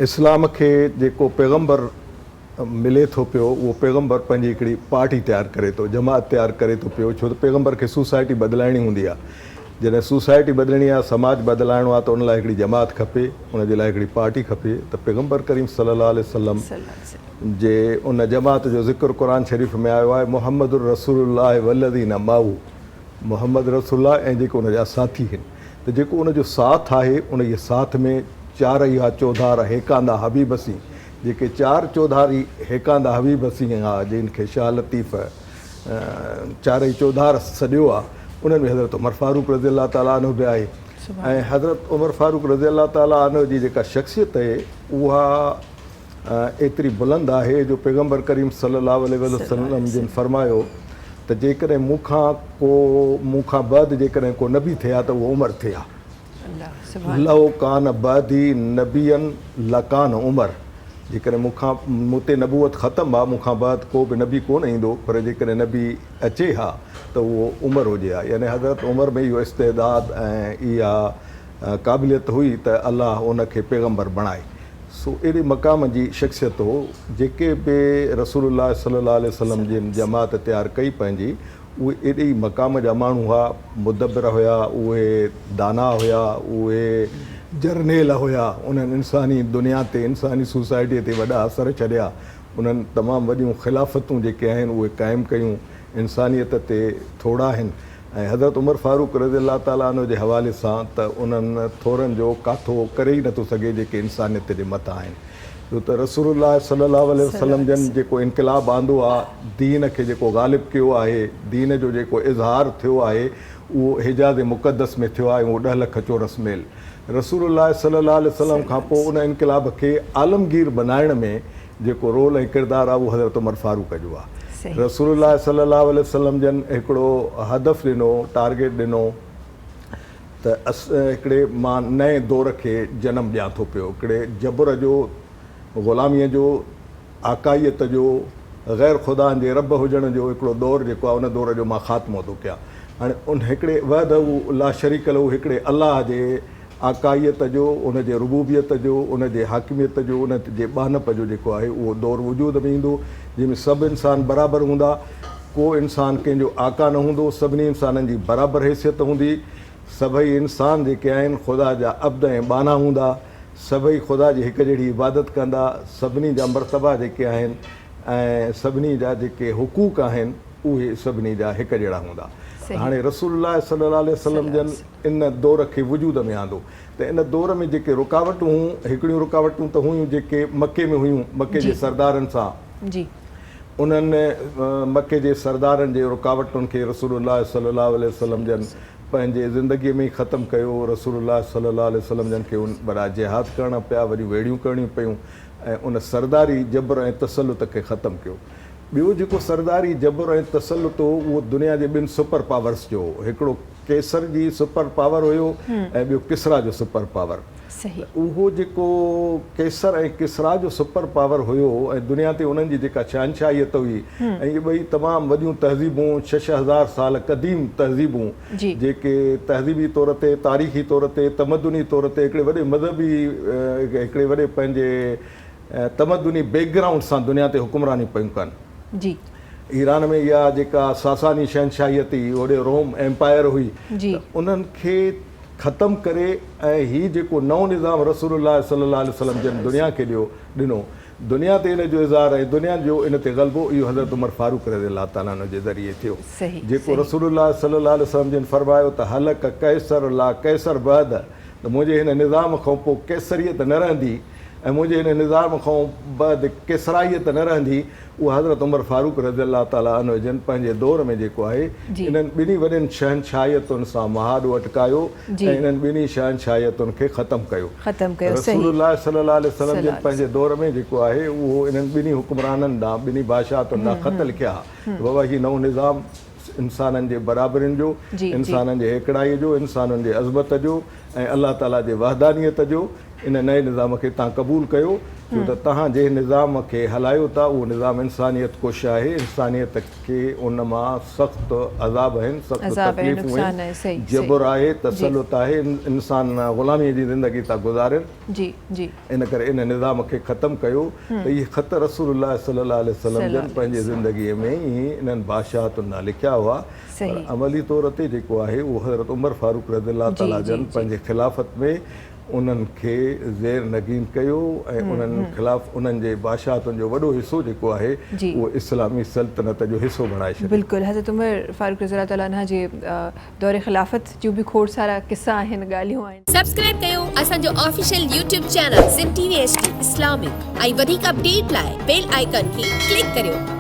اسلام کي جيڪو پيغمبر ملي ٿو پيو اهو پيغمبر پنهنجي هڪڙي پارٽي تيار ڪري ٿو، جماعت تيار ڪري ٿو پيو، ڇو ته پيغمبر کي سوسائٽي بدلائڻي هوندي آهي. جڏهن سوسائٽي بدلڻي آهي، سماج بدلائڻو آهي ته ان لاء هڪڙي جماعت کپي، ان جي لاء هڪڙي پارٽي کپي ته پيغمبر ڪريم صلي الله عليه وسلم جي ان جماعت جو ذڪر قرآن شريف ۾ آيو آهي محمد رسول الله والذين معه محمد رسول الله ۽ جيڪي ان جا ساٿي هن ته جيڪو ان جو ساٿ آهي ان جي ساٿ ۾ چارئي ها چوڌار هيڪاندا حبيب سين جيڪي چار چوڌاري هيڪاندا حبيب سين ها جن کي شاهه لطيف چارئي چوڌار سڏيو آهي انهن ۾ حضرت عمر فاروق رضي الله تعالٰي عنه به آهي ۽ حضرت عمر فاروق رضي الله تعالٰي عنه جي جيڪا شخصيت اهي اها ايتري بلند آهي جو پيغمبر ڪريم صلي الله عليه وسلم جن فرمايو ته جيڪڏهن مون کان ڪو مون کان بعد جيڪڏهن ڪو نبي ٿئي ها ته اهو عمر ٿئي ها. لو ڪان بعدي نبيا لڪان عمر جيڪڏهن مون کان مون تي نبوت ختم آ مون کان بعد ڪو به نبي ڪونه ايندو پر جيڪڏهن نبي اچي ها ته اهو عمر هجي ها يعني حضرت عمر ۾ اهو استعداد ۽ اها قابليت هئي ته الله ان کي پيغمبر بڻائي سو اهڙي مقام جي شخصيت هو، جيڪي به رسول الله صلي الله عليه وسلم جن جماعت تيار ڪئي پنهنجي، اهي ايڏي ئي مقام جا ماڻهو هئا، مدبر هيا، اهي داناء هيا، اهي جرنيل هيا، انهن انساني دنيا تي، انساني سوسائٽيء تي وڏا اثر ڇڏيا، انهن تمام وڏيون خلافتون جيڪي آهن اهي قائم ڪيون، انسانيت تي ٿورا آهن. ۽ حضرت عمر فاروق رضي الله تعالٰي عنه جي حوالي سان ته انهن ٿورن جو ڪاٿو ڪري ئي نٿو سگهي جيڪي انسانيت جي مٿان آهن ڇو ته رسول الله صلي الله عليه وسلم جن جيڪو انقلاب آندو آ دين کي جيڪو غالب ڪيو آهي دين جو جيڪو اظهار ٿيو آهي اهو حجاز مقدس ۾ ٿيو آهي اهو ڏهه لک چورس ميل رسول الله صلي الله عليه وسلم کان پوء ان انقلاب کي عالمگير بنائڻ ۾ جيڪو رول ۽ ڪردار آهي اهو حضرت عمر فاروق جو آهي. رسول الله صلي الله عليه وسلم جن هڪڙو هدف ڏنو، ٽارگيٽ ڏنو ته هڪڙي مان نئين دور کي جنم ڏيان ٿو پيو، هڪڙي جبر جو، غلاميء جو، آقائيت جو، غير خدائن جي رب هجڻ جو هڪڙو دور جيڪو آهي ان دور جو مان خاتمو ٿو ڪيان. هاڻي ان هڪڙي وحده لا شريڪ له هڪڙي الله جي آقائيت جو، ان جي ربوبيت جو، ان جي حاڪميت جو، ان جي ٻانهپ جو جيڪو آهي اهو دور وجود ۾ ايندو، جنهن ۾ سڀ انسان برابر هوندا، ڪو انسان ڪنهن جو آقا نه هوندو، سڀني انسانن جي برابر حيثيت هوندي، سڀئي انسان جيڪي آهن خدا جا عبد ۽ ٻانها هوندا، سڀئي خدا جي هڪ جهڙي عبادت ڪندا، سڀني جا مرتبا جيڪي آهن ۽ سڀني جا جيڪي حقوق آهن اهي سڀني جا هڪ جهڙا هوندا. ته هاڻي رسول الله صلي الله عليه وسلم جن ان دور کي وجود ۾ آندو ته ان دور ۾ جيڪي رڪاوٽون هيون، هڪڙيون رڪاوٽون ته هيون جيڪي مڪي ۾ هيون، مڪي جي سردارن سان، انهن مڪي جي سردارن جي رڪاوٽن کي رسول الله صلي الله عليه وسلم جن پنهنجي زندگيء ۾ ئي ختم ڪيو، رسول الله صلي الله عليه وسلم جن کي وڏا جهاد ڪرڻا پيا، وڏيون ويڙهيون ڪرڻيون پيون ۽ ان سرداري جبر ۽ تسلط کي ختم ڪيو. ٻيو جيڪو سرداري جبر ۽ تسلط هو اهو دنيا جي ٻن سپر پاورس جو هو، هڪڙو قيصر جي سپر پاور هيو ۽ ٻيو ڪسريٰ جو سپر پاور. ته اهو جيڪو قيصر ۽ ڪسريٰ جو سپر پاور هيو ۽ دنيا تي انهن جي جيڪا شهنشاهيت هئي ۽ اهي ٻئي تمام وڏيون تهذيبون 6000 سال قديم تهذيبون جيڪي تهذيبي طور تي تاريخي طور تي تمدني طور تي هڪڙي وڏي مذهبي هڪڙي وڏي پنهنجي تمدني بيڪ گرائونڊ سان دنيا تي حڪمراني پيون ڪن. ايران ۾ اها جيڪا ساساني شهنشاهيت هئي، هوڏي روم ايمپائر هئي ته انهن کي ختم ڪري ۽ هي جيڪو نئون نظام رسول الله صلي الله عليه وسلم جن دنيا کي ڏيو ڏنو، دنيا تي ان جو اظهار ۽ دنيا جو ان تي غلبو اهو حضرت عمر فاروق رضي الله تعالٰي عنه جي ذريعي ٿيو. جيڪو رسول الله صلي الله عليه وسلم جن فرمايو ته هلڪ قيصر لا قيصر بعد ته منهنجي هن نظام کان پوء قيصريت نه رهندي ۽ منهنجي هن نظام کان بعد قيصرائيت نه رهندي، اهو حضرت عمر فاروق رضي الله تعالٰي عنه جن پنهنجي دور ۾ جيڪو آهي انهن ٻنهي وڏين شهنشاهيتن سان مهاڏو اٽڪايو ۽ انهن ٻنهي شهنشاهيتن کي ختم ڪيو. رسول الله صلي الله عليه وسلم جن پنهنجي دور ۾ جيڪو آهي اهو انهن ٻنهي حڪمرانن ڏانهن ٻنهي بادشاهتن ڏانهن خط لکيا ها ته بابا هي نئون نظام انسانن جي برابرين جو، انسانن جي هيڪڙائي جو، انسانن جي عظمت جو ۽ الله تعاليٰ جي وحدانيت جو ان نئين نظام کي توهان قبول ڪيو ڇو ته توهان جنهن نظام کي هلايو ٿا اهو نظام انسانيت ڪش آهي، انسانيت کي ان مان سخت عذاب آهن، سخت تڪليفون آهن، جبر آهي، تسلط آهي، انسان غلاميء جي زندگي ٿا گذارين، ان ڪري ان نظام کي ختم ڪيو ته اهي خط رسول الله صلي الله عليه وسلم جن پنهنجي زندگيء ۾ ئي انهن بادشاهتن ڏانهن لکيا هئا پر عملي طور تي جيڪو آهي اهو حضرت عمر فاروق رضي الله تعاليٰ جن پنهنجي خلافت ۾ انهن کي زير نگين ڪيو ۽ انهن خلاف انهن جي بادشاهتن جو وڏو حصو جيڪو آهي اهو اسلامي سلطنت جو حصو بڻائي ڇڏيو. بلڪل حضرت عمر فاروق رضي الله تعالٰي عنه جي دور خلافت جون به کوڙ سارا قصا آهن ڳالهيون آهن. سبسڪرائب ڪيو اسان جو official YouTube channel Sindh T V H D Islamic ۽ وڌيڪ اپڊيٽ لاء بيل آئيڪان کي ڪلڪ ڪريو.